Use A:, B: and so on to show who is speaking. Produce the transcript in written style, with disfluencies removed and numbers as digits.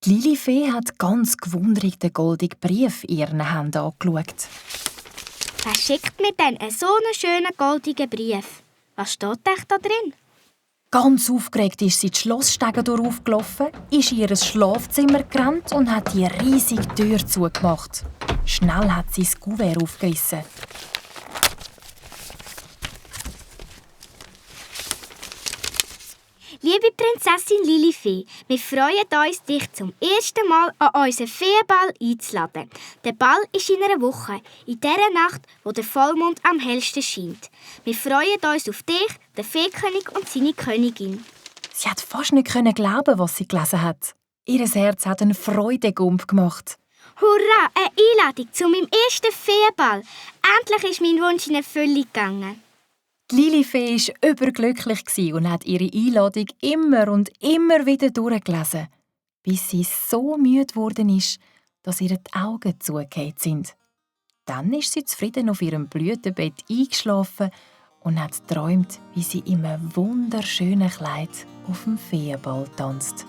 A: Die Lilifee hat ganz gewundrig den goldenen Brief in ihren Händen angeschaut.
B: Wer schickt mir denn so einen schönen goldenen Brief? Was steht echt da drin?
A: Ganz aufgeregt ist sie die Schlossstege aufgelaufen, ist in ihr Schlafzimmer gerannt und hat die riesige Tür zugemacht. Schnell hat sie das Kuvert aufgerissen.
B: Liebe Prinzessin Lilifee, wir freuen uns, dich zum ersten Mal an unseren Feenball einzuladen. Der Ball ist in einer Woche, in der Nacht, wo der Vollmond am hellsten scheint. Wir freuen uns auf dich, den Feekönig und seine Königin.
A: Sie hat fast nicht glauben, was sie gelesen hat. Ihr Herz hat einen Freudegump gemacht.
B: Hurra, eine Einladung zu meinem ersten Feenball. Endlich ist mein Wunsch in Erfüllung gegangen.
A: Die Lilifee war überglücklich und hat ihre Einladung immer und immer wieder durchgelesen, bis sie so müde geworden ist, dass ihr die Augen zugefallen sind. Dann ist sie zufrieden auf ihrem Blütenbett eingeschlafen und hat geträumt, wie sie in einem wunderschönen Kleid auf dem Feenball tanzt.